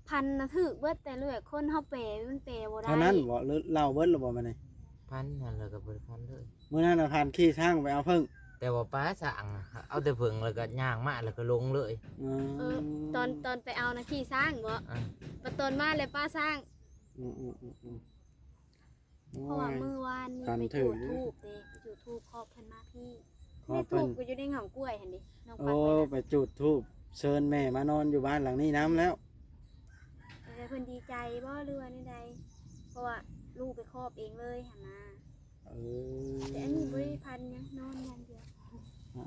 ພັນນະຖືກເບິດ ແຕ່ລະຄົນເຮົາແປມັນແປບໍ່ໄດ້ ເທົ່ານັ້ນບໍ່? ເລີາເບິດແລ້ວບໍ່ມື້ນີ້? ພັນຫັ້ນແລ້ວກໍບໍ່ໄດ້ພັນເລີຍ. ມື້ນັ້ນນະພັນຂີ່ຊ້າງໄປເອົາເຜິ້ງ ແຕ່ວ່າປາຊ້າງ ເອົາແຕ່ເຜິ້ງ ແລ້ວກໍຍ່າງມາ ແລ້ວກໍລົງເລີຍ. ອືມ ເອີ ຕອນ ຕອນໄປເອົານະຂີ່ຊ້າງບໍ່? ອາ ບັດຕອນມາແລ້ວປາຊ້າງ. ອືມໆໆໆ ເພາະວ່າມື້ວານນີ້ໄປຈູດທູບເດ້ ໄປຈູດທູບເຄາະເພິ່ນມາພີ້. ເຄາະເພິ່ນ ແມ່ທູບກໍຢູ່ໃນເຫງົ້າກ້ວຍຫັ້ນເດ້ ນ້ອງປັດ. ໂອ້ ໄປຈູດທູບເຊີນແມ່ມານອນຢູ່ບ້ານຫຼັງນີ້ນຳແລ້ວ. ເອີ ເພິ່ນດີໃຈບໍ່ ຫຼືວ່າແນວໃດ? ເພາະວ່າລູກໄປຄອບເອງເລີຍຫັ້ນນາ. ເອີ ແຕ່ອັນນີ້ບໍ່ໄດ້ພັນຫຍັງ ນອນຢ່າງດຽວ. ອາ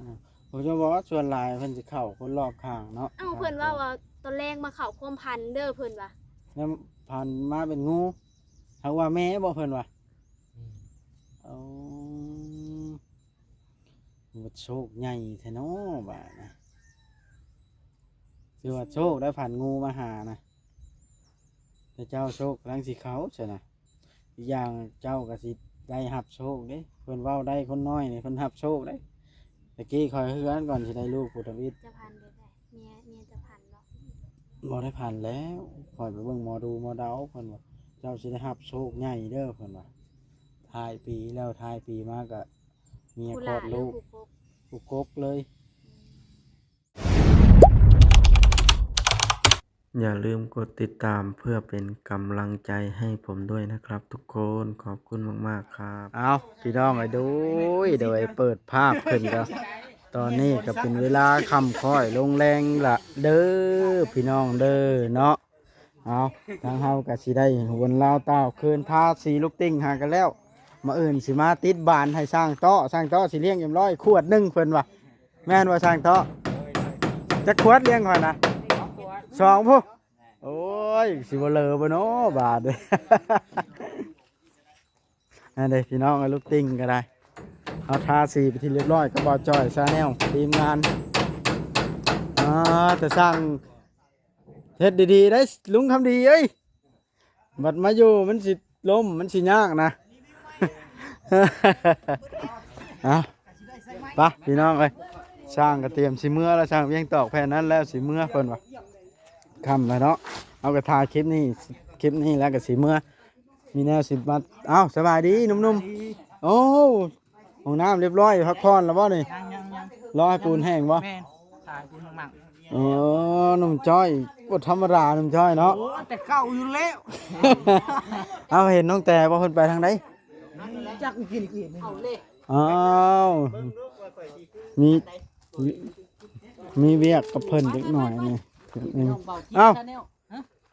ໆ ເພິ່ນຈະບອກວ່າສ່ວນຫຼາຍເພິ່ນຊິເຂົ້າຄົນລອບຂ້າງເນາະ. ເອົ້າ ເພິ່ນເວົ້າວ່າຕອນແລງມາເຂົ້າຄວາມພັນເດີເພິ່ນວ່າ. ແລ້ວພັນມາເປັນງູ. ຫາກວ່າແມ່ບໍ່ເພິ່ນວ່າ? ແມ່ນ. ໂອ້ ໂຊກໃຫຍ່ແທ້ເນາະບາດນະ. ຖືວ່າໂຊກໄດ້ ພັນງູມາຫານະ. ແຕ່ເຈົ້າໂຊກກຳລັງຊິເຂົ້າຊັ້ນນະ. ອີກຢ່າງເຈົ້າກໍຊິໄດ້ຮັບໂຊກເດ້. ເພິ່ນເວົ້າໄດ້ ຄົນນ້ອຍນີ້ເພິ່ນຮັບໂຊກເດ້. ຕະກີ້ຂ້ອຍເຮືອນກ່ອນຊິໄດ້ລູກຜູ້ທຳອິດ. ຈະພັນເດີ ເມຍ ເມຍຈະພັນບໍ່? ບໍ່ໄດ້ພັນແລ້ວ. ຂ້ອຍໄປເບິ່ງໝໍດູໝໍເດົາ ເພິ່ນວ່າເຈົ້າຊິໄດ້ຮັບໂຊກໃຫຍ່ເດີ ເພິ່ນວ່າ. ທ້າຍປີແລ້ວ ທ້າຍປີມາກະເມຍຄອດລູກ ຜູ້ກກເລີຍ. ອືມ ຢ່າລືມກົດຕິດຕາມເພື່ອເປັນກຳລັງໃຈໃຫ້ຜົມດ້ວຍນະຄັບທຸກຄົນ. ຂອບຄຸນມາກໆ ຄັບ. ເອົ້າ ພີ່ນ້ອງເອີຍ ໂດຍ ໂດຍ ເປີດພາບຂຶ້ນກໍ ຕອນນີ້ກໍເປັນເວລາຄ່ຳຄ້ອຍລົງແລງລະເດີ ພີ່ນ້ອງເດີເນາະ. ເອົາ ທາງເຮົາກໍຊິໄດ້ຫວນລາວຕ່າວຄືນ ທາສີລູກຕິ່ງຫາກັນແລ້ວ. ມື້ອື່ນຊິມາຕິດບານໃຫ້ຊ່າງເຕາະ ຊ່າງເຕາະຊິລ້ຽງເອັມຮ້ອຍຂວດໜຶ່ງ ເພິ່ນວ່າ. ແມ່ນບໍ່ຊ່າງເຕາະ? ຈັກຂວດລ້ຽງຂ້ອຍນະ? ສອງ ພຸ້ນ. ໂອ້ຍ ຊິບໍ່ເລີບໍ່ເນາະບາດນີ້. ອັນເດ້ ພີ່ນ້ອງເອີຍ ລູກຕິ່ງກໍໄດ້ ເຮົາທາສີເປັນທີ່ຮຽບຮ້ອຍກັບບ່າວຈ້ອຍ Channel ທີມງານ. ອ່າ ແຕ່ຊ່າງເຮັດດີໆ ໄດ້ລຸງຄຳດີເອີຍ. ບັດມາຢູ່ມັນຊິລົ້ມ ມັນຊິຍາກນະ. ເອົາ ໄປ ພີ່ນ້ອງເອີຍ ຊ່າງກໍຕຽມຊິເມືອແລ້ວ ຊ່າງວຽງຕອກແຜ່ນນັ້ນແລ້ວຊິເມືອ ເພິ່ນວ່າ. ຄ່ຳແລ້ວເນາະ ເຮົາກໍຖ່າຍຄລິບນີ້ ຄລິບນີ້ແລ້ວກໍຊິເມືອ. ມີແນວຊິມາ ເອົ້າ ສະບາຍດີໜຸ່ມໆ. ໂອ້ ຫ້ອງນ້ຳຮຽບຮ້ອຍ ພັກຜ່ອນແລ້ວບໍ່ນີ້? ຍັງໆໆ ລໍໃຫ້ປູນແຫ້ງບໍ່? ແມ່ນ ຖ້າໃຫ້ປູນໝັກໆ. ເອີ ໜຸ່ມຈ້ອຍ ບໍ່ທຳມະດາ ໜຸ່ມຈ້ອຍເນາະ. ໂອ້ ແຕ່ເກົ່າຢູ່ແລ້ວ. ເອົາ ເຫັນນ້ອງແຕ່ບໍ່ ເພິ່ນໄປທາງໃດ? ຈັກກິນອີກ. ເອົາເລີຍ ອ້າວ ມີ ມີວຽກກັບເພິ່ນຈັກໜ້ອຍນີ້. ເອົ້າ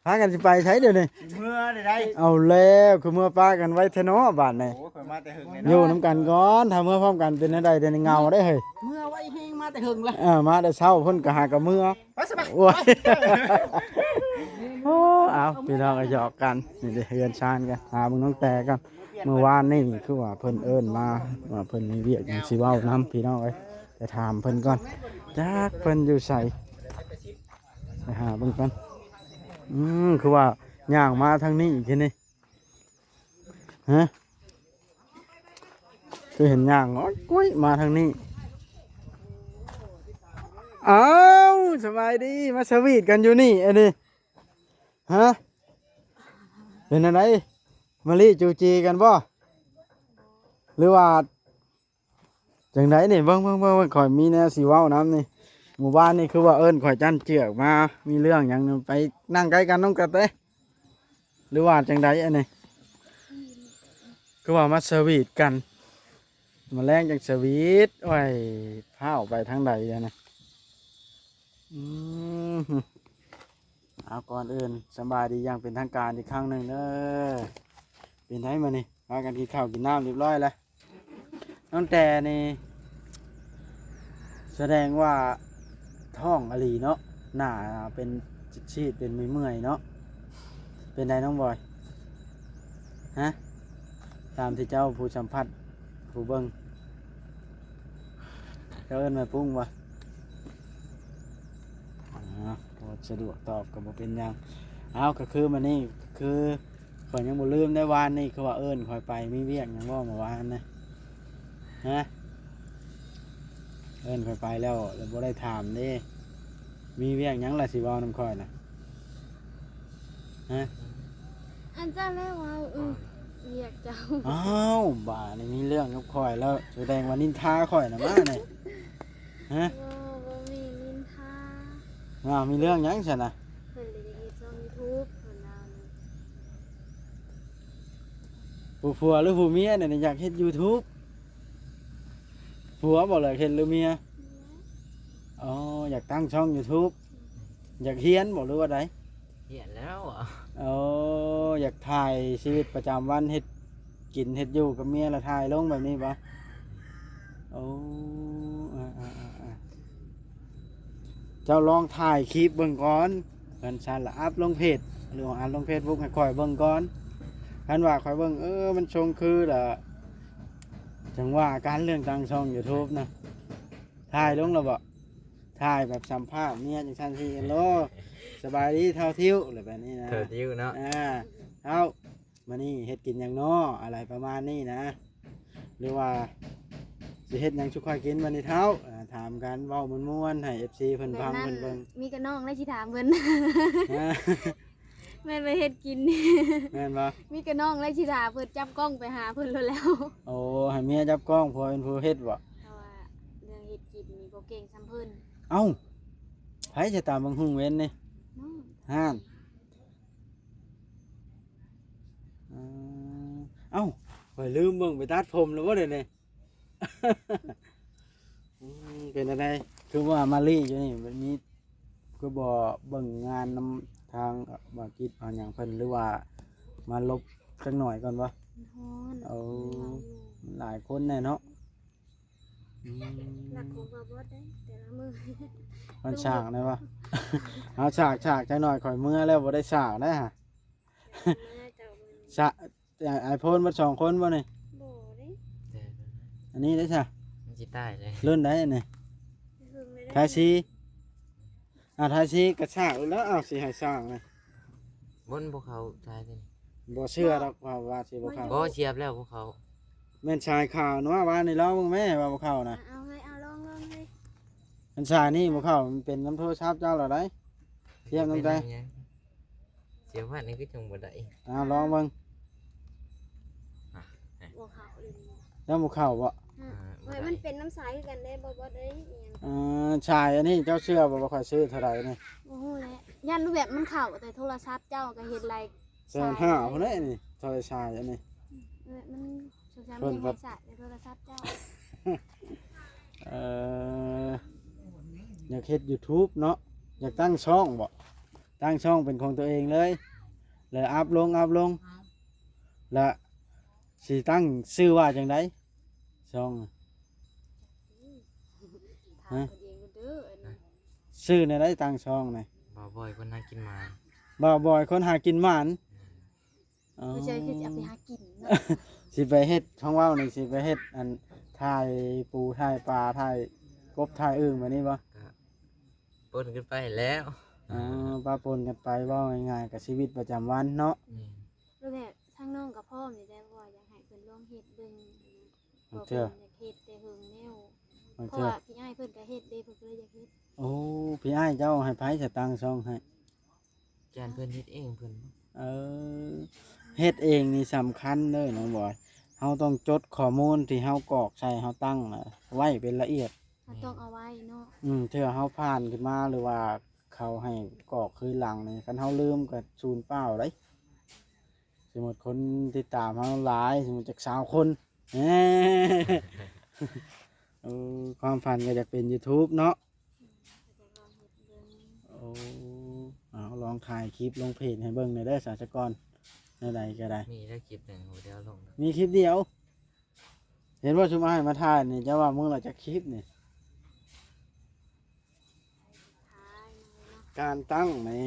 ພາກັນຊິໄປໃສດຽວນີ້? ເມືອໄດ້. ເອົາແລ້ວ ຄືເມືອປະກັນໄວແທ້ເນາະບາດນີ້. ໂອ້ຍ ຂ້ອຍມາແຕ່ເຫິງແລ້ວເນາະ. ຢູ່ນຳກັນກ່ອນ ຖ້າເມືອພ້ອມກັນເປັນແນວໃດ ດຽວນີ້ເຫງົາໄດ້ເຮີ້ຍ. ເມືອໄວແຮງ ມາແຕ່ເຫິງແລ້ວ. ເອີ ມາແຕ່ເຊົ້າພຸ້ນກໍຫາກໍເມືອ. ໄປຊະ ໄປ. ໂອ້ຍ ໂອ້ ເອົາ ພີ່ນ້ອງກໍຫຍອກກັນ ນີ້ເດ້ ເຮືອນຊານກັນ ຫາເບິ່ງນ້ອງແຕ່ກ່ອນ. ມື້ວານນີ້ຄືວ່າເພິ່ນເອີ້ນມາ ວ່າເພິ່ນມີວຽກຫຍັງຊິເວົ້ານຳ ພີ່ນ້ອງເອີຍ. ໄປຖາມເພິ່ນກ່ອນ ຈັກເພິ່ນຢູ່ໃສ. ໄປຫາເບິ່ງກ່ອນ. ອືມ ຄືວ່າຍ່າງມາທາງນີ້ຄືນີ້ ຮະ? ຄືເຫັນຍ່າງ ໂອ້ຍ ກຸ້ຍ ມາທາງນີ້. ອ້າວ ສະບາຍດີ ມາສະຫວີດກັນຢູ່ນີ້ ອັນນີ້ ຮະ? ເປັນຈັ່ງໃດ? ມາລີ້ຈູຈີກັນບໍ່ ຫຼືວ່າ ຈັ່ງໃດນີ້? ເບິ່ງໆໆ ຂ້ອຍມີແນວຊິເວົ້ານຳນີ້. ໝູ່ບ້ານນີ້ຄືວ່າເອີ້ນຂ້ອຍຈັນເຈືອກມາ ມີເລື່ອງຫຍັງ? ໄປນັ່ງໃກ້ກັນນ້ອງກະແຕ ຫຼືວ່າຈັ່ງໃດອັນນີ້? ຄືວ່າມາສະຫວີດກັນ ມາແລງຈັ່ງສະຫວີດ. ໂອ້ຍ ພ້າວໄປທາງໃດແລ້ວນະ? ອືມ ເອົາ ກ່ອນອື່ນສະບາຍດີຢ່າງເປັນທາງການອີກຄັ້ງໜຶ່ງເດີ. ເປັນໃດມື້ນີ້ ພາກັນກິນເຂົ້າກິນນ້ຳຮຽບຮ້ອຍແລ້ວ? ນ້ອງແຕ່ນີ້ສະແດງວ່າທ້ອງອີ່ຫຼີເນາະ ໜ້າເປັນຊີດເປັນເມື່ອຍໆເນາະ. ເປັນໃດນ້ອງບອຍ ຮະ? ຕາມທີ່ເຈົ້າຜູ້ສຳຜັດ ຜູ້ເບິ່ງ ເຈົ້າເອີ້ນແມ່ປຸ້ງບໍ່? ອໍ ບໍ່ສະດວກຕອບກໍບໍ່ເປັນຫຍັງ. ເອົາ ກໍຄືມື້ນີ້ ຄືຂ້ອຍຍັງບໍ່ລືມໄດ້ ວານນີ້ຄືວ່າເອີ້ນຂ້ອຍໄປ ມີວຽກຫຍັງບໍ່ມື້ວານນະ? ຮະ? ເອີ້ນຂ້ອຍໄປແລ້ວ ແລ້ວບໍ່ໄດ້ຖາມເດ້. ມີວຽກຫຍັງລະຊິເວົ້ານຳຂ້ອຍນະ? ຮະ? ອັນເຈົ້າແລ້ວເວົ້າ ອືມ ວຽກເຈົ້າ. ອ້າວ ບາດນີ້ມີເລື່ອງກັບຂ້ອຍແລ້ວ ສະແດງວ່ານິນທາຂ້ອຍນະມານີ້ ຮະ? ບໍ່ ບໍ່ມີນິນທາ. ອ້າວ ມີເລື່ອງຫຍັງຊັ້ນນະ? ເພິ່ນເລີຍຢາກເຮັດຊ່ອງຢູທູບ ເພິ່ນວ່າ. ຜູ້ຜົວຫຼືຜູ້ເມຍນີ້ຢາກເຮັດຢູທູບ? ຜົວບໍ່ ຢາກເຮັດຫຼືເມຍ? ເມຍ. ອໍ ຢາກຕັ້ງຊ່ອງຢູທູບ ຢາກຮຽນບໍ່ ຫຼືວ່າໃດ? ຮຽນແລ້ວ. ອໍ ຢາກຖ່າຍຊີວິດປະຈຳວັນ ເຮັດກິນເຮັດຢູ່ກັບເມຍ ແລ້ວຖ່າຍລົງແບບນີ້ບໍ່? ໂອ້ ອາໆໆ ເຈົ້າລອງຖ່າຍຄລິບເບິ່ງກ່ອນ ຄັນຊັ້ນລະອັບລົງເພຈ ຫຼືວ່າອັບລົງເຟສບຸກໃຫ້ຂ້ອຍເບິ່ງກ່ອນ. ຄັນວ່າຂ້ອຍເບິ່ງ ເອີ ມັນຊົງຄືລະ ຈັ່ງວ່າກັນເລື່ອງຕັ້ງຊ່ອງຢູທູບນະ. ຖ່າຍລົງແລ້ວບໍ່? ຖ່າຍແບບສຳພາດເມຍຈັ່ງຊັ້ນຊີ້ ເຮັລໂລ ສະບາຍດີທ້າວທິວ ແບບນີ້ນະ ທ້າວທິວເນາະ. ອາ ທ້າວ ມື້ນີ້ເຮັດກິນຫຍັງນໍ ອະໄລປະມານນີ້ນະ ຫຼືວ່າຊິເຮັດຫຍັງສູ່ຂ້ອຍກິນມື້ນີ້ທ້າວ? ອາ ຖາມກັນເວົ້າມ່ວນໆ ໃຫ້ເອັຟຊີເພິ່ນຟັງ ແບບນັ້ນ ເພິ່ນເບິ່ງ. ມີແຕ່ນ້ອງແຫຼະຊິຖາມເພິ່ນ ແມ່ນໄປເຮັດກິນ ແມ່ນບໍ່? ມີແຕ່ນ້ອງແຫຼະຊິຖາມເພິ່ນ ຈັບກ້ອງໄປຫາເພິ່ນໂລດແລ້ວ. ໂອ້ ໃຫ້ເມຍຈັບກ້ອງ ຜົວເປັນຜູ້ເຮັດບໍ່? ເພາະວ່າເລື່ອງເຮັດກິນນີ້ບໍ່ເກັ່ງສ່ຳເພິ່ນ. ເອົ້າ ໃຜຈະຕຳບັກຫຸ່ງເວັນນີ້? ນ້ອງ. ຫັ້ນ ເອີ ເອົ້າ ຂ້ອຍລືມເບິ່ງ ໄປຕັດຜົມແລ້ວບໍ່ດຽວນີ້? ອືມ ເປັນຈັ່ງໃດ ຄືວ່າມາລີ້ຢູ່ນີ້ ມັນມີ ຄືບໍ່ເບິ່ງງານນຳທາງບ່າວຈິດບ່າວຫຍັງເພິ່ນ ຫຼືວ່າມາຫຼົບຈັກໜ້ອຍກ່ອນບໍ່? ມັນຮ້ອນ. ໂອ້ ມັນຮ້ອນຢູ່ ມັນຫຼາຍຄົນແດ່ເນາະ. ອືມ ຫຼັກຂອງບ່າວບອດເດ້ ແຕ່ລະມື້ ມັນສາກໄດ້ບໍ່? ເອົາສາກ ສາກຈັກໜ້ອຍ ຂ້ອຍເມືອແລ້ວບໍ່ໄດ້ສາກໄດ້ຫະ. ເມືອເຈົ້າມື້ນີ້ ສາກ ໄອໂຟນເບິດສອງຄົນບໍ່ນີ້? ບໍ່ເດ້. ແຕ່ ອັນນີ້ໄດ້ຊະ ມັນຊິຕາຍເລີຍ. ລຸ້ນໃດອັນນີ້? ໄທສີ່. ອ່າ ໄທສີ່ກະຊາກແລ້ວ ເອົາ ຊິໃຫ້ສ້າງນະ. ບໍ່ ບໍ່ເຂົ້າສາຍນີ້. ບໍ່ເຊື່ອດອກວ່າ ວ່າຊິບໍ່ເຂົ້າ. ບໍ່ ສຽບແລ້ວບໍ່ເຂົ້າ. ແມ່ນສາຍຂາວນະ ວ່ານີ້ລອງເບິ່ງແມ້ ວ່າບໍ່ເຂົ້ານະ. ເອົາເລີຍ ເອົາ ລອງ ລອງເລີຍ. ມັນສາຍນີ້ບໍ່ເຂົ້າ ມັນເປັນນຳໂທລະສັບເຈົ້າລະໄດ໋. ສຽບນຳໃດ? ສຽບໄວ້ນີ້ຄືຈັ່ງບໍ່ໄດ້. ເອົາ ລອງເບິ່ງ. ອ່ະ ບໍ່ເຂົ້າອີ່ຫຼີ. ຍັງບໍ່ເຂົ້າບໍ່? ອືມ ອ່າ ບໍ່ໄດ້. ມັນເປັນນຳສາຍຄືກັນເດ້ ບໍ່ ບໍ່ໄດ້ອີ່ຫຍັງ. ອ່າ ສາຍອັນນີ້ເຈົ້າເຊື່ອບໍ່ ວ່າຂ້ອຍຊື້ເທົ່າໃດນີ້? ບໍ່ຮູ້ແຫຼະ ຢ້ານແບບມັນເຂົ້າແຕ່ໂທລະສັບເຈົ້າ ກໍເຮັດຫຼາຍ ແສນຫ້າພຸ້ນແຫຼະນີ້ ເທົ່າໃດສາຍອັນນີ້? ເອີ ມັນສົງໄສມັນຍັງໃຫ້ສາຍໃນໂທລະສັບເຈົ້າ. ເອີ ຢາກເຮັດຢູທູບເນາະ ຢາກຕັ້ງຊ່ອງບໍ່? ຕັ້ງຊ່ອງເປັນຂອງຕົວເອງເລີຍ ແລ້ວອັບລົງ ອັບລົງ ແລ້ວຊິຕັ້ງຊື່ວ່າຈັ່ງໃດ ຊ່ອງ? ຖາມເພິ່ນເອງເດີ ອັນນີ້ ຊື່ແນວໃດຕັ້ງຊ່ອງນະ? ບ່າວບອຍຄົນຫາກິນໝານ. ບ່າວບອຍຄົນຫາກິນໝານ. ແມ່ນ. ອໍ ບໍ່ໃຊ່ຄືຊິເອົາໄປຫາກິນເນາະ. ຊິໄປເຮັດ ຂອງເວົ້ານີ້ຊິໄປເຮັດ ອັນ ຖ່າຍປູ ຖ່າຍປາ ຖ່າຍກົບ ຖ່າຍອຶ່ງແບບນີ້ບໍ່? ກະປົນກັນໄປແຫຼະ. ອໍ ປະປົນກັນໄປ ເວົ້າງ່າຍໆ ກະຊີວິດປະຈຳວັນເນາະ. ແມ່ນ. ແລ້ວແບບທາງນ້ອງກໍພ້ອມຢູ່ແລ້ວ ເພາະວ່າຢາກໃຫ້ເພິ່ນລອງເຮັດເບິ່ງ ບາງເທື່ອ ເພາະເພິ່ນຢາກເຮັດແຕ່ເຫິງແລ້ວ. ບາງເທື່ອ ເພາະວ່າພີ່ອ້າຍເພິ່ນກໍເຮັດເດ້ ເພິ່ນກໍເລີຍຢາກເຮັດ. ໂອ້ ພີ່ອ້າຍເຈົ້າໃຫ້ໃຜສະຕັ້ງຊ່ອງໃຫ້? ຢ້ານເພິ່ນເຮັດເອງເພິ່ນ. ເອີ ເຮັດເອງນີ້ສຳຄັນເດີນ້ອງບອຍ ເຮົາຕ້ອງຈົດຂໍ້ມູນທີ່ເຮົາກອກໃສ່ ເຮົາຕັ້ງນະໄວ້ເປັນລະອຽດ. ເຮົາຕ້ອງເອົາໄວ້ເນາະ. ອືມ ເທື່ອເຮົາຜ່ານຂຶ້ນມາ ຫຼືວ່າເຂົາໃຫ້ກອກຄືນຫຼັງນີ້ ຄັນເຮົາລືມກໍສູນເປົ່າເດ້. ສົມມຸດຄົນຕິດຕາມເຮົາຫຼາຍ ສົມມຸດຈັກຊາວຄົນ ເອີ ຄວາມຝັນກໍຢາກເປັນຢູທູບເນາະ. ໂອ້ ເອົາລອງຖ່າຍຄລິບລົງເພຈໃຫ້ເບິ່ງແດ່ເດີ ສາສະກອນ ແນວໃດກໍໄດ້. ມີແຕ່ຄລິບໜຶ່ງ ບໍ່ໄດ້ເອົາລົງ. ມີຄລິບດຽວ. ເຫັນບໍ່ ຊຸມອ້າຍມາຖ່າຍນີ້ ເຈົ້າວ່າມື້ລະຈັກຄລິບນີ້? ການຕັ້ງນີ້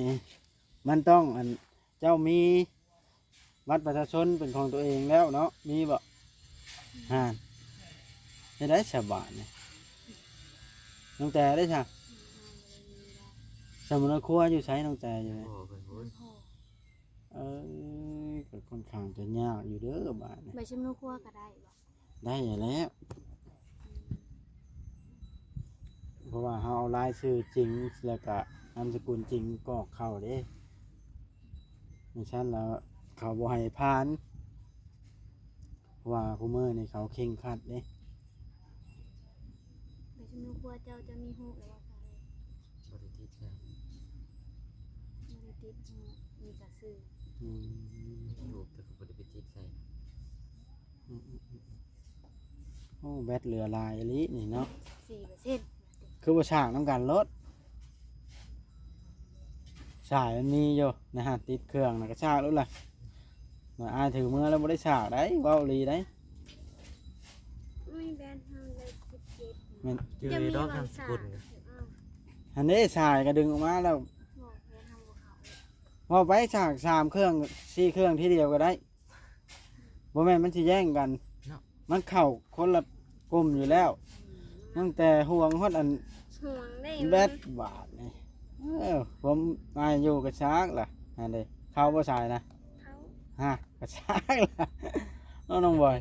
ມັນຕ້ອງ ອັນ ເຈົ້າມີບັດປະຊາຊົນເປັນຂອງຕົວເອງແລ້ວເນາະ ມີບໍ່? ຫັ້ນ ເຮັດໄດ້ສະບາດນີ້. ນ້ອງແຕເດ້ຊະ? ສຳມະໂນຄົວຢູ່ໃສ ນ້ອງແຕຢູ່ໃສ? ໂອ້ ເພິ່ນພຸ້ນ. ເອີ ກໍຄ່ອນຂ້າງຈະຍາກຢູ່ເດີບາດນີ້. ໃບສຳມະໂນຄົວກໍໄດ້ບໍ່? ໄດ້ແລ້ວ ເພາະວ່າເຮົາເອົາລາຍຊື່ຈິງ ແລ້ວກະນາມສະກຸນຈິງກອກເຂົ້າເດ້. ຈັ່ງຊັ້ນແລ້ວເຂົາບໍ່ໃຫ້ຜ່ານ ເພາະວ່າຄູ່ມື້ນີ້ເຂົາເຄັ່ງຄັດເດ້. ແຕ່ຊຸມຄົວເຈົ້າ ເຈົ້າມີຮູບແລ້ວບໍ່? ບໍ່ໄດ້ຕິດໃສ່ ບໍ່ໄດ້ຕິດຮູບ ມີແຕ່ຊື່. ອືມ ມີຮູບແຕ່ກໍບໍ່ໄດ້ໄປຕິດໃສ່. ອືມໆໆ ໂອ້ ແບັດເຫຼືອຫຼາຍອີ່ຫຼີນີ້ເນາະ ສີ່ເປີເຊັນ. ຄືບໍ່ສ້າງນຳກັນໂລດ ສາຍມັນມີຢູ່ໃນຫັ້ນ ຕິດເຄື່ອງນະ ກໍສາກໂລດລະ. ນ້ອຍອາຍຖືເມືອແລ້ວບໍ່ໄດ້ສາກໄດ໋ ເວົ້າອີ່ຫຼີໄດ໋. ໂອ້ຍ ແບດເຮົາໄດ້ສິບເຈັດ ແມ່ນ ຈື່ຢູ່ດອກ ນາມສະກຸນ. ຫັ້ນເດ້ ສາຍກໍດຶງອອກມາແລ້ວ. ບອກແບດເຮົາບໍ່ເຂົ້າ ເວົ້າໄປ ສາກສາມເຄື່ອງ ສີ່ເຄື່ອງທີດຽວກໍໄດ້. ບໍ່ແມ່ນມັນຊິແຍ່ງກັນເນາະ ມັນເຂົ້າຄົນລະກຸ່ມຢູ່ແລ້ວ. ອືມ ຕັ້ງແຕ່ຫ່ວງຮອດອັນ ຫ່ວງໄດ້ ແບັດບາດນີ້. ເອີ ຜົມອາຍຢູ່ກະຊາກລະ ຫັ້ນເດ້. ເຂົ້າບໍ່ສາຍນະ? ເຂົ້າ ຮະ ກະຊາກລະເນາະ ນ້ອງບອຍ.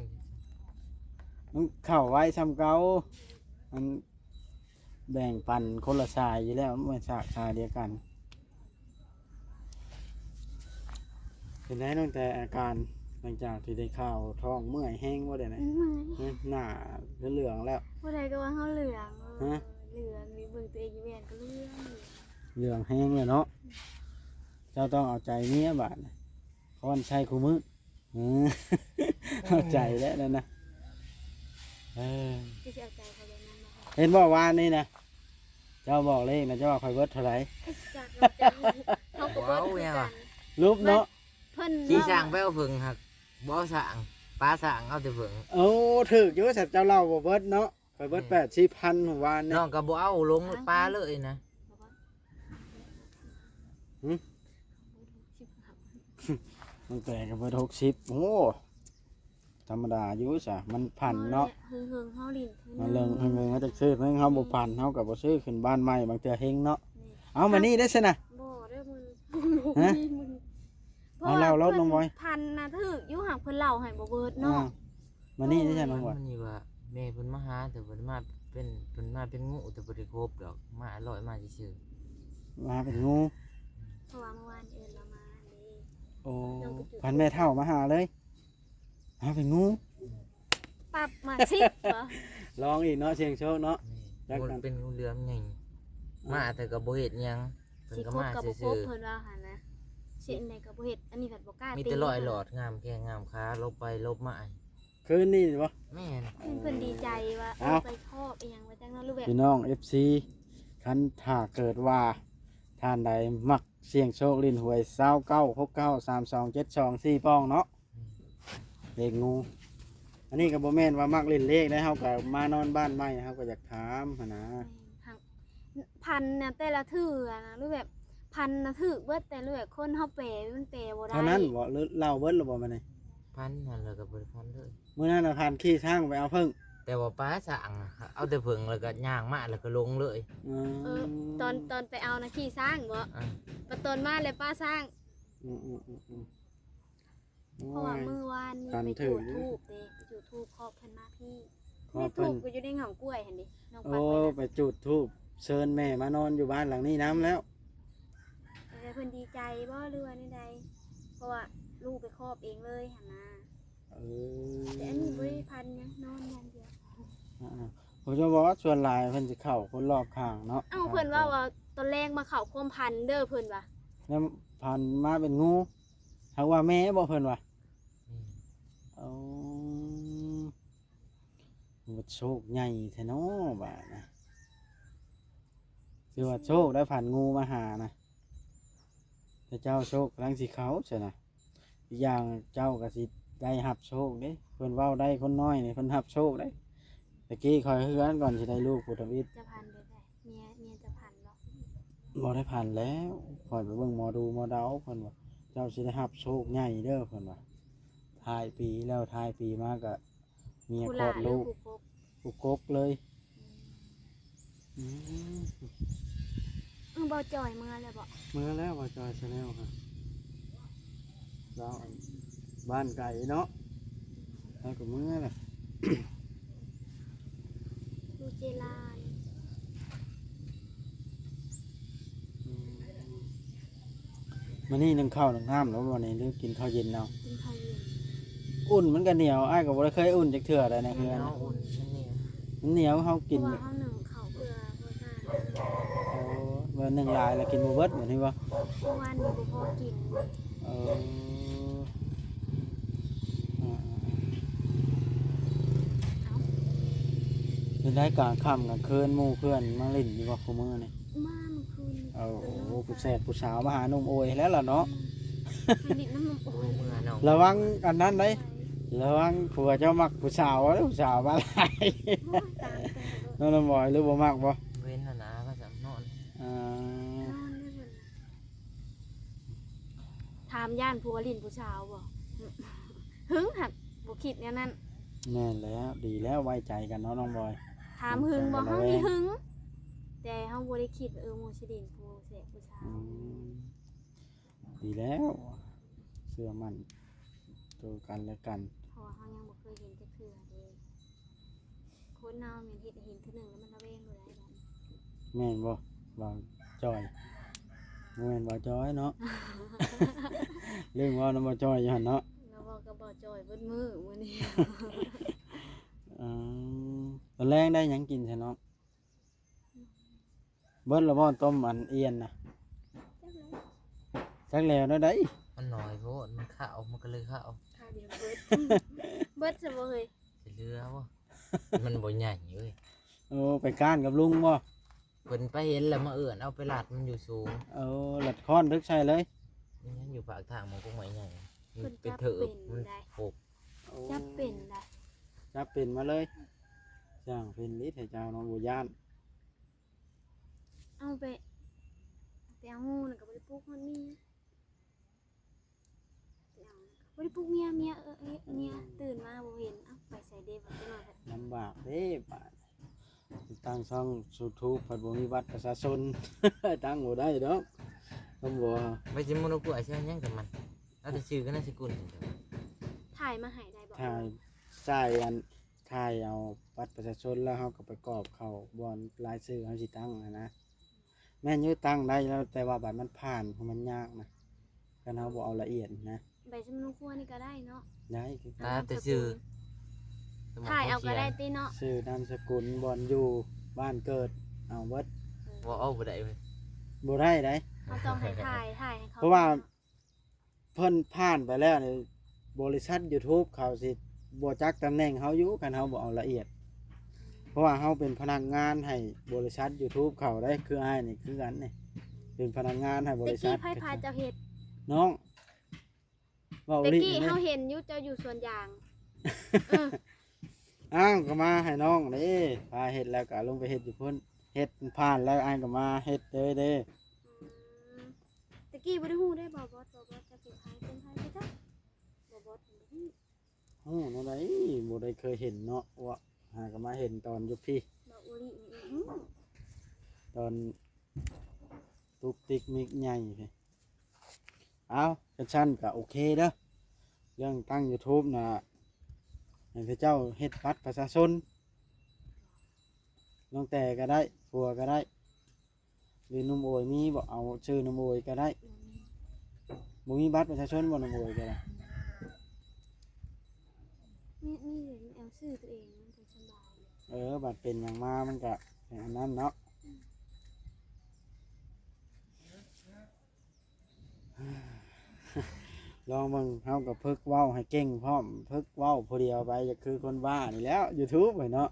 ມັນເຂົ້າໄວຊ່ຳເກົ່າ ມັນ ແບ່ງປັນຄົນລະສາຍຢູ່ແລ້ວ ບໍ່ແມ່ນສາກສາຍດຽວກັນ. ເປັນໃດນ້ອງແຕ ອາການຫຼັງຈາກທີ່ໄດ້ຂ່າວທ້ອງ ເມື່ອຍແຮງບໍ່ດຽວນີ້? ເມື່ອຍ ເອີ ໜ້າເຫຼືອງແລ້ວ. ຜູ້ໃດກໍວ່າເຮົາເຫຼືອງ. ຮະ? ເຫຼືອງນີ້ ເບິ່ງຕົວເອງຢູ່ແວ່ນກໍເຫຼືອງ ເຫຼືອງແຮງແລ້ວເນາະ. ເຈົ້າຕ້ອງເອົາໃຈເມຍບາດນີ້ ຄອນໃຊ້ຄູ່ມື້. ເອີ ເຂົ້າໃຈແລ້ວນັ້ນນະ. ເອີ ເຈົ້າຊິເອົາໃຈເຂົາແບບນັ້ນບໍ່? ເຫັນບໍ່ວານນີ້ນະ ເຈົ້າບອກເລກນະ ເຈົ້າວ່າຂ້ອຍເບິດເທົ່າໃດ? ຈັກເນາະ ເຈົ້າ ເຮົາກໍເບິດຄືກັນ. ຫຼຸບເນາະ ເພິ່ນຂີ່ຊ້າງໄປເອົາເຜິ້ງ ຫາກບໍ່ເອົາຊ້າງ ປາຊ້າງເອົາແຕ່ເຜິ້ງ. ໂອ້ ຖືກຢູ່ ສັດເຈົ້າເລົ່າບໍ່ເບິດເນາະ. ຂ້ອຍເບິດ ແມ່ນ ແປດສິບພັນມື້ວານນີ້ ນ້ອງກໍບໍ່ເອົາລົງປາເລີຍນະ. ຫຶ? ຕັ້ງແຕ່ກໍເບິດຫົກສິບ. ໂອ້ ທຳມະດາຢູ່ຊະ ມັນພັນເນາະ. ເຮີງໆ ເຮົາຫຼິ້ນເທື່ອໜຶ່ງ ເຮົາເລີງເຮີງໆ ເຮົາຈັກຊື້ໜຶ່ງ ເຮົາບໍ່ພັນ ເຮົາກໍບໍ່ຊື້. ຂຶ້ນບ້ານໃໝ່ບາງເທື່ອເຮັງເນາະ. ແມ່ນ ເອົາ ມານີ້ໄດ້ຊະນະ. ບໍ່ເດີ ມັນ ຮະ? ບໍ່ມີ ມັນ ເອົາ ເລົ່າໂລດນ້ອງບອຍ. ເພິ່ນພັນນະຖືກຢູ່ ຫາກເພິ່ນເລົ່າໃຫ້ບໍ່ເບິດເນາະ. ອ່າ ມານີ້ໄດ້ຊັ້ນນ້ອງບອຍ. ມັນນີ້ວ່າແມ່ເພິ່ນມາຫາ ແຕ່ເພິ່ນມາເປັນ ເພິ່ນມາເປັນງູ ແຕ່ບໍ່ໄດ້ຄົບດອກ ມາລອຍມາຊື່ໆ. ມາເປັນງູ ເພາະວ່າເມື່ອວານເອີ້ນລາວມາເດ້. ໂອ້ ພັນແມ່ເຖົ້າມາຫາເລີຍ ມາເປັນງູ. ປັບມາສິບບໍ່ ລອງອີກເນາະ ສ່ຽງໂຊກເນາະ. ແມ່ນ ຈັກ ມັນເປັນງູເຫຼືອມໃຫຍ່ ມາແຕ່ກໍບໍ່ເຮັດຫຍັງ. ເພິ່ນກໍມາຊື່ໆ ເພິ່ນວ່າຫັ້ນນະ ຊິອັນໃດກໍບໍ່ເຮັດ. ອັນນີ້ພັດບໍ່ກ້າ ມີແຕ່ລອຍຫຼອດ ງາມແຂ້ງງາມຂາ ຫຼົບໄປຫຼົບມາ. ຄືນນີ້ບໍ່? ແມ່ນ ເພິ່ນ ເພິ່ນດີໃຈວ່າ ເອີ ໄປຄອບອີ່ຫຍັງວ່າຈັ່ງນັ້ນ ຫຼືແບບ ພີ່ນ້ອງເອັຟຊີ ຄັນຖ້າເກີດວ່າທ່ານໃດມັກສ່ຽງໂຊກຫຼິ້ນຫວຍ ຊາວເກົ້າ ຫົກເກົ້າ ສາມສອງ ເຈັດສອງ ສີ່ປ່ອງເນາະ. ເລກງູ ອັນນີ້ກໍບໍ່ແມ່ນວ່າມັກຫຼິ້ນເລກໄດ໋ ເຮົາກໍມານອນບ້ານໃໝ່ ເຮົາກໍຢາກຖາມຫັ້ນນະ. ແມ່ນ ຫາກພັນນະ ແຕ່ລະເທື່ອນະ ຫຼືແບບພັນນະຖືກເບິດ ແຕ່ລະແບບຄົນເຮົາແປມັນແປບໍ່ໄດ້ເທົ່ານັ້ນບໍ່ ຫຼືເລົ່າເບິດແລ້ວບໍ່ມື້ນີ້? ພັນຫັ້ນແລ້ວກໍບໍ່ໄດ້ພັນເລີຍ. ມື້ນັ້ນນະພັນຂີ່ຊ້າງໄປເອົາເຜິ້ງ ແຕ່ວ່າປາຊ້າງ ເອົາແຕ່ເຜິ້ງ ແລ້ວກໍຍ່າງມາ ແລ້ວກໍລົງເລີຍ. ເອີ ເອີ ຕອນ ຕອນໄປເອົານະຂີ່ຊ້າງບໍ່? ອ່າ ບັດຕອນມາແລ້ວປາຊ້າງ. ອືມໆໆໆ ເພາະວ່າມື້ວານນີ້ໄປຈູດທູບເດ້ ໄປຈູດທູບຂອບເພິ່ນມາພີ້. ຂອບເພິ່ນ ແມ່ທູບກໍຢູ່ໃນຫງາກ້ວຍຫັ້ນເດ້ ນ້ອງປັດໄປ. ໂອ້ ໄປຈູດທູບເຊີນແມ່ມານອນຢູ່ບ້ານຫຼັງນີ້ນຳແລ້ວ. ເອີ ເພິ່ນດີໃຈບໍ່ ຫຼືວ່າແນວໃດ? ເພາະວ່າລູກໄປຂອບເອງເລີຍຫັ້ນນະ. ເອີ ແຕ່ອັນນີ້ບໍ່ໄດ້ພັນຫຍັງ ນອນຢ່າງດຽວ. ອ່າໆ ເພິ່ນຈະບອກວ່າສ່ວນຫຼາຍເພິ່ນຊິເຂົ້າຄົນລອບຂ້າງເນາະ. ເອົ້າ ເພິ່ນເວົ້າວ່າຕອນແລງມາເຂົ້າຄວາມພັນເດີ ເພິ່ນວ່າ ແລ້ວພັນມາເປັນງູ. ຫາກວ່າແມ່ບໍ່ເພິ່ນວ່າ? ອືມ ໂອ້ ໂຊກໃຫຍ່ແທ້ເນາະບາດນະ. ຖືວ່າໂຊກໄດ້ ພັນງູມາຫານະ. ແຕ່ເຈົ້າໂຊກກຳລັງຊິເຂົ້າຊັ້ນນະ. ອີກຢ່າງເຈົ້າກໍຊິໄດ້ຮັບໂຊກເດ້ ເພິ່ນເວົ້າໄດ້ ຄົນນ້ອຍນີ້ເພິ່ນຮັບໂຊກເດ້. ແຕ່ກີ້ຂ້ອຍເຮືອນ ກ່ອນຊິໄດ້ລູກຜູ້ທຳອິດ ຈະພັນໄດ້ໃດ? ເມຍ ເມຍຈະພັນບໍ່? ບໍ່ໄດ້ພັນແລ້ວ ຂ້ອຍໄປເບິ່ງໝໍດູໝໍເດົາ ເພິ່ນວ່າເຈົ້າຊິໄດ້ຮັບໂຊກໃຫຍ່ເດີ ເພິ່ນວ່າ. ທ້າຍປີແລ້ວ ທ້າຍປີມາກໍເມຍຄອດລູກ ຜູ້ກກເລີຍ. ອືມ ອືມ ເອີ ບ່າວຈ່ອຍເມືອແລ້ວບໍ່? ເມືອແລ້ວ ບ່າວຈ່ອຍຊາແນລ ລາວບ້ານໄກເນາະ ລາວກໍເມືອແລ້ວ. ຢູ່ເຈລານ. ອືມ ມື້ນີ້ໜຶ້ງເຂົ້າໜຶ້ງນ້ຳແລ້ວບໍ່ນີ້ ຫຼືກິນເຂົ້າເຢັນເອົາ? ກິນເຂົ້າເຢັນ. ອຸ່ນມັນກໍໜຽວ ອ້າຍກໍບໍ່ໄດ້ເຄີຍອຸ່ນຈັກເທື່ອໃດໃນເຮືອນ. ມັນໜຽວ ມັນໜຽວ ເຮົາກິນ ເພາະວ່າເຮົາໜຶ້ງເຂົ້າເພື່ອ ເພື່ອຊາ. ໂອ້ ວ່າໜຶ້ງຫຼາຍແລ້ວກິນບໍ່ເບິດ ແບບນີ້ບໍ່? ເມື່ອວານນີ້ບໍ່ພໍກິນ. ເອີ ອ່າໆ ເປັນໄດ ກາງຄ່ຳກາງຄືນ ໝູ່ເພື່ອນມາຫຼິ້ນຢູ່ບໍ່ຄູ່ມື້ນີ້? ມາມື້ຄືນ. ໂອ້ ຜູ້ແຊບຜູ້ສາວມາຫາໜຸ່ມໂອຍແລ້ວລະເນາະ. ອືມ ໄປຫຼິ້ນນຳໜຸ່ມໂອຍ. ລະວັງອັນນັ້ນເດ້ ລະວັງຜົວເຈົ້າມັກຜູ້ສາວເດ້ ຜູ້ສາວມາຫຼາຍ. ໂອ້ຍ ຕາຍແລ້ວ ນ້ອງນ້ຳບອຍ ຫຼືບໍ່ມັກບໍ່? ເວັ້ນຫັ້ນນະ ວ່າຊັ້ນນອນ. ອ່າ ນອນເດ້ເພິ່ນນະ. ຖາມຢ້ານຜົວຫຼິ້ນຜູ້ສາວບໍ່? ຫຶງ ຫາກບໍ່ຄິດແນວນັ້ນ. ແມ່ນແລ້ວ ດີແລ້ວ ໄວ້ໃຈກັນເນາະນ້ອງບອຍ. ຖາມຫຶງບໍ່? ເຮົານີ້ຫຶງ ແຕ່ເຮົາບໍ່ໄດ້ຄິດວ່າ ເອີ ໝູ່ຊິຫຼິ້ນຜູ້ແຊບຜູ້ສາວ. ອືມ ດີແລ້ວ ເຊື່ອໝັ້ນໂຕກັນແລະກັນ. ເພາະວ່າເຮົາຍັງບໍ່ເຄີຍເຫັນຈັກເທື່ອເດ້. ຄົນເຮົາແມ່ນເຮັດໃຫ້ເຫັນເທື່ອໜຶ່ງແລ້ວມັນລະແວງໂລດໃດ໋. ແມ່ນບໍ່ບ່າວຈອຍ? ບໍ່ແມ່ນບ່າວຈອຍເນາະ. ລືມເວົ້ານຳບ່າວຈອຍຢູ່ຫັ້ນເນາະ. ລາວເວົ້າກັບບ່າວຈອຍເບິດມື້ມື້ນີ້. ອືມ ຕອນແລງໄດ້ຫຍັງກິນຊະນ້ອງ? ເບິດແລ້ວບໍ່ຕົ້ມອັນອ່ຽນນະ? ຈັກແລ້ວ ຈັກແລ້ວແນວໃດ? ມັນໜ້ອຍໂພດ ມັນຂາວ ມັນກໍເລີຍຂາວ. ຂາວດຽວເບິດ ເບິດຊະບໍ່ເຮີ້ຍ? ຊິເຫຼືອບໍ່? ມັນບໍ່ໃຫຍ່ເວີຍ. ໂອ້ ໄປກ້ານກັບລຸງບໍ່? ເພິ່ນໄປເຫັນແລ້ວມາເອີ້ນເອົາໄປລາດ ມັນຢູ່ສູງ. ເອີ ລາດຄ້ອນເດິກໃສ່ເລີຍ. ມັນຍັງຢູ່ປາກທາງ ມັນກໍໄມ້ໃຫຍ່ ມັນໄປເທີບ ມັນປົກ. ໂອ້ ຈັບເປັນໄດ໋ ຈັບເປັນມາເລີຍ. ຊ່າງເປັນລິດໃຫ້ເຈົ້າເນາະ ບໍ່ຢ້ານ. ເອົາໄປ ໄປເອົາງູນະ ກໍບໍ່ໄດ້ປຸກຮອດເມຍ. ໄປເອົາ ບໍ່ໄດ້ປຸກເມຍ ເມຍ ເອີ ເມຍ ອືມ ຕື່ນມາບໍ່ເຫັນ. ເອົ້າ ໄປໃສເດ ບັດນີ້ມາ ລຳບາກເດ້ບາດ. ຕັ້ງຊ່ອງຢູທູບພັດບໍ່ມີບັດປະຊາຊົນ ຕັ້ງບໍ່ໄດ້ດອກ. ຕ້ອງບໍ່ ໄປຊິມະນຸກວດ ໃຊ້ຫຍັງກັບມັນ? ເອົາແຕ່ຊື່ກັບນາມສະກຸນ. ຖ່າຍມາໃຫ້ໄດ້ບໍ່? ຖ່າຍ ໃສ່ອັນ ຖ່າຍເອົາບັດປະຊາຊົນ ແລ້ວເຮົາກໍໄປກອກເຂົ້າບ່ອນລາຍຊື່ເຮົາຊິຕັ້ງຫັ້ນນະ. ແມ່ນຢູ່ ຕັ້ງໄດ້ແລ້ວ ແຕ່ວ່າບັດມັນຜ່ານ ມັນຍາກນະ ຄັນເຮົາບໍ່ເອົາລະອຽດນະ. ໃບສຳມະໂນຄົວນີ້ກໍໄດ້ເນາະ? ໄດ້ຄືກັນ. ຕາແຕ່ຊື່ ຖ່າຍເອົາກໍໄດ້ຕິເນາະ? ຊື່ ນາມສະກຸນ ບ່ອນຢູ່ ບ້ານເກີດ ເອົາເບິດ. ເອີ ບໍ່ເອົາບໍ່ໄດ້ເວີຍ. ບໍ່ໄດ້ໃດ໋. ເຮົາຕ້ອງໃຫ້ຖ່າຍ ຖ່າຍໃຫ້ເຂົາ ເພາະວ່າ ເພິ່ນຜ່ານໄປແລ້ວນີ້ ບໍລິສັດຢູທູບເຂົາຊິບໍ່ຈັກຕຳແໜ່ງເຮົາຢູ່ ຄັນເຮົາບໍ່ເອົາລະອຽດ. ເພາະວ່າເຮົາເປັນພະນັກງານໃຫ້ບໍລິສັດຢູທູບເຂົາເດ້. ຄືອ້າຍນີ້ຄືກັນນີ້ ເປັນພະນັກງານໃຫ້ບໍລິສັດ. ແຕ່ກີ້ໃຜພາເຈົ້າເຮັດ? ນ້ອງ ເວົ້າອີ່ຫຼີ. ແຕ່ກີ້ເຮົາເຫັນຢູ່ເຈົ້າຢູ່ສວນຢາງ. ເອີ ອ້າວ ກໍມາໃຫ້ນ້ອງເດ້ ພາເຮັດແລ້ວກໍລົງໄປເຮັດຢູ່ພຸ້ນ. ເຮັດຜ່ານແລ້ວອ້າຍກໍມາເຮັດເລີຍເດ້. ອືມ ແຕ່ກີ້ບໍ່ໄດ້ຮູ້ເດ້ ບ່າວບອດ ບ່າວບອດຈັກເປັນໃຜ ເປັນໃຜຄືກັນ ບ່າວບອດບໍ່ຮູ້. ຮູ້ແນວໃດ ບໍ່ໄດ້ເຄີຍເຫັນເນາະ ວ່າຫາກໍມາເຫັນຕອນຢູ່ພີ້ ບ່າວອຸລິນີ້ຮູ້ ຕອນຕຸກຕິກມິກໃຫຍ່ພີ້. ເອົາ ຄັນຊັ້ນກໍໂອເຄເດີ ເລື່ອງຕັ້ງຢູທູບນະ ໃຫ້ເຂົາເຈົ້າເຮັດບັດປະຊາຊົນ ນ້ອງແຕ່ກໍໄດ້ ຜົວກໍໄດ້. ຫຼືໜຸ່ມໂອຍມີບໍ່? ເອົາຊື່ໜຸ່ມໂອຍກໍໄດ້. ບໍ່ມີ ບໍ່ມີບັດປະຊາຊົນບໍ່ໜຸ່ມໂອຍກໍໄດ້? ມີ ມີຢູ່ ເອົາຊື່ຕົວເອງມັນກໍສະບາຍ. ເອີ ບັດເປັນຫຍັງມາມັນກໍເປັນອັນນັ້ນເນາະ. ອືມ ລອງເບິ່ງ ເຮົາກໍຝຶກເວົ້າໃຫ້ເກັ່ງພ້ອມ ຝຶກເວົ້າຜູ້ດຽວໄປ ຢ່າຄືຄົນບ້ານີ້ແຫຼ້ວ ຢູທູບເນາະ.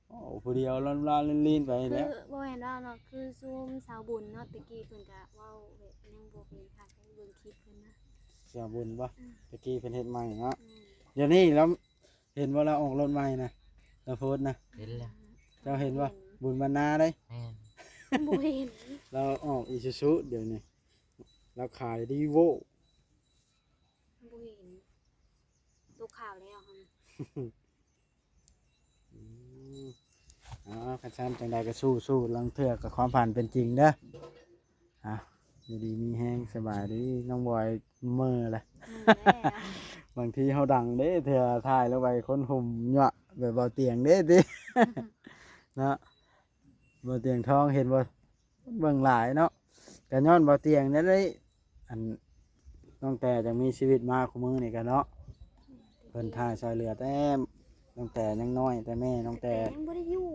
ເວົ້າຜູ້ດຽວລານໆລີນໆໄປແລ້ວ. ຄືບໍ່ແມ່ນວ່າເນາະ ຄືຊຸມສາວບຸນເນາະ ແຕ່ກີ້ເພິ່ນກະເວົ້າແບບຍັງບໍ່ເປັນຄັກ ເບິ່ງຄລິບເພິ່ນນະ. ສາວບຸນບໍ່? ອືມ ແຕ່ກີ້ເພິ່ນເຮັດໃໝ່ເນາະ. ອືມ ດຽວນີ້ລາວເຫັນບໍ່ ລາວອອກລົດໃໝ່ນະ ລາວໂພສນະ? ເຫັນແລ້ວ. ເຈົ້າເຫັນບໍ່? ເຫັນ ບຸນບັນນາເດ້. ແມ່ນ ບໍ່ເຫັນ. ລາວອອກອີຊູຊູດຽວນີ້ ລາວຂາຍລີໂວ. ບໍ່ເຫັນ ຕົກຂ່າວແລ້ວຫັ້ນ. ອືມ ເອົາ ຄັນຊັ້ນຈັ່ງໃດກໍສູ້ໆ ລາງເທື່ອກໍຄວາມຝັນເປັນຈິງເດີ. ອ່ະ ຢູ່ດີມີແຮງ ສະບາຍດີ. ນ້ອງບອຍເມີແຫຼະ ເມີແລ້ວ. ບາງທີເຮົາດັງເດ້ ເທື່ອຖ່າຍລົງໄປຄົນຫົ່ມເຍາະ ແບບເບົາຕຽງເດ້ຕິ ເນາະ. ເບົາຕຽງທອງເຫັນບໍ່? ເບິ່ງຫຼາຍເນາະ ກະຍ້ອນບໍ່ຕຽງນີ້ແຫຼະ ໄດ້ ອັນ ນ້ອງແຕ່ຈັ່ງມີຊີວິດມາຄູ່ມື້ນີ້ກະເນາະ ເພິ່ນຖ່າຍຊ່ອຍເຫຼືອແຕ່ ນ້ອງແຕ່ຍັງນ້ອຍ ແຕ່ແມ່ນ້ອງແຕ່ ແຕ່ຍັງບໍ່ໄດ້ຢູ່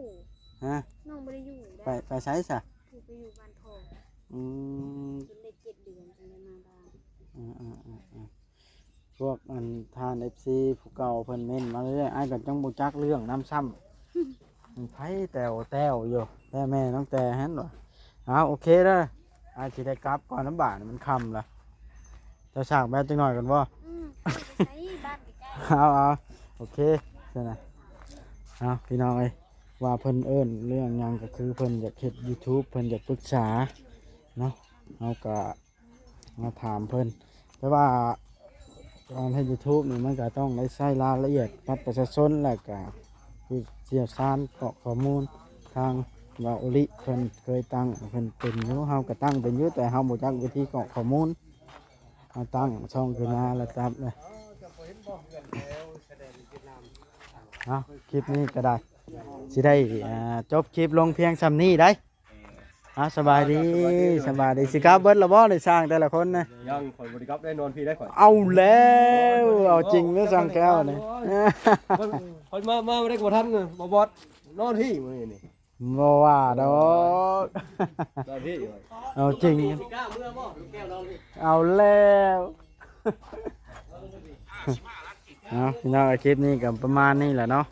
ຮະ ນ້ອງບໍ່ໄດ້ຢູ່ ໄປ ໄປໃສຊະ? ໄປຢູ່ບ້ານພໍ່ ອືມ ຈົນໄດ້ເຈັດເດືອນຈຶ່ງໄດ້ມາບ້ານ ອືມໆໆໆ ພວກອັນທ່ານເອັຟຊີຜູ້ເກົ່າເພິ່ນເມັ້ນມາເລື້ອຍໆ ອ້າຍກໍຈັ່ງບໍ່ຈັກເລື່ອງນຳຊ້ຳ ມັນໃຜແຕ່ວແຕ່ວຢູ່ ແຕ່ແມ່ນ້ອງແຕ່ຫັ້ນວ່າ ເອົາ ໂອເຄເດີ ອ້າຍຊິໄດ້ກັບກ່ອນນຳ ບາດນີ້ມັນຄ່ຳລະ ເຈົ້າສາກແບດຈັກໜ້ອຍກ່ອນບໍ່? ອືມ ໄປໃສ ບ້ານໃກ້ໆ ເອົາໆ ໂອເຄຊັ້ນນະ ເອົາ ພີ່ນ້ອງເອີຍ ວ່າເພິ່ນເອີ້ນເລື່ອງຫຍັງ ກໍຄືເພິ່ນຢາກເຮັດຢູທູບ ເພິ່ນຢາກປຶກສາເນາະ ເຮົາກໍມາຖາມເພິ່ນ ແຕ່ວ່າການເຮັດຢູທູບນີ້ ມັນກໍຕ້ອງໄດ້ໃຊ້ລາຍລະອຽດບັດປະຊາຊົນ ແລ້ວກໍຜູ້ຊ່ຽວຊານກອກຂໍ້ມູນ ທາງບ່າວໂອລິເພິ່ນເຄີຍຕັ້ງ ເພິ່ນເປັນຢູ່ ເຮົາກໍຕັ້ງເປັນຢູ່ ແຕ່ເຮົາບໍ່ຈັກວິທີກອກຂໍ້ມູນ ເຮົາຕັ້ງຊ່ອງຂຶ້ນມາແລ້ວຈັບເລີຍ ເອົາ ຄລິບນີ້ກໍໄດ້ ຊິໄດ້ ອ່າ ຈົບຄລິບລົງພຽງສ່ຳນີ້ໄດ໋ ອ່າ ສະບາຍດີ ສະບາຍດີ ສະບາຍດີ ຊິກັບເບິດລະບໍ່ ໄດ້ຊ່າງແຕ່ລະຄົນນະ? ຍັງ ຂ້ອຍບໍ່ໄດ້ກັບໄດ້ ນອນພີ້ໄດ້ຂ້ອຍ ເອົາແລ້ວ ເອົາຈິງເດີຊ່າງແກ້ວນີ້ ຂ້ອຍ ຂ້ອຍມາ ມາບໍ່ໄດ້ ບໍ່ທັນ ບໍ່ບອດ ນອນພີ້ມື້ນີ້ນີ້ ບໍ່ວ່າດອກ ນອນພີ້ ເອົາຈິງ ເອົາແລ້ວ ເອົາ ພີ່ນ້ອງ ຄລິບນີ້ກໍປະມານນີ້ແຫຼະເນາະ